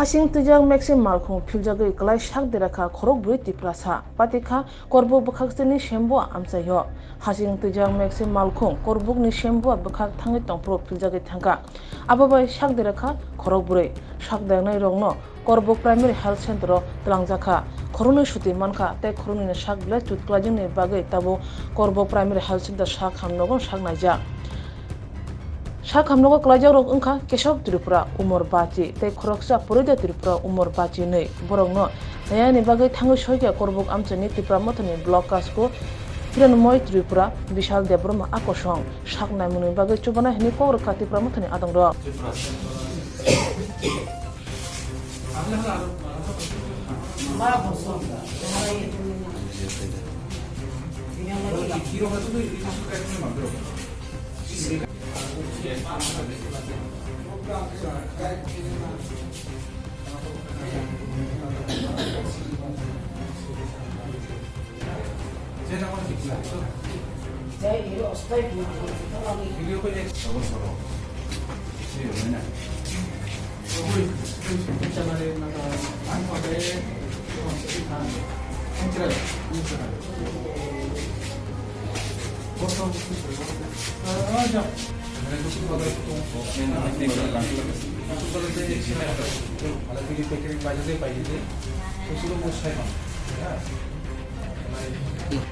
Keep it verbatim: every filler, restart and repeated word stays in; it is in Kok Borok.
Hasing twijak Maxim malkhung philjagwi kwlai sak derakha khorok bwrwi Tiprasa. Patikha Korbuk bwkhak sini Sembo amchaio. Hasing twijak Maxim malkhung Korbukni Sembo bwkhak thangwi tongphuru philjagwi thangkha. Abo bai sak derakha khorok bwrwi. Sak deraknai rokno Korbuk Primary Health Center o twlangjakha. Khoroknwi suti mankha tei khoroknwini sak belai chut kwlaijaknai bagwi tabuk Korbuk Primary Health Center sak hamnogo sak naijak. Sak hamnogo kwlaijakrok wngkha Kesok Tripura, Umor Bachi tei khoroksa Purida Tripura, Umor Bachi hwnwi. Borokno nayani bagwi thangwi soikha Korbuk amchaini Tipra Mothani Block Kasko Hiranmoy Tripura, Bishal Debbarma Akosong. Sak naimungni bagwi chubanai hwnwi kok rwkha Tipra Mothani adongrok.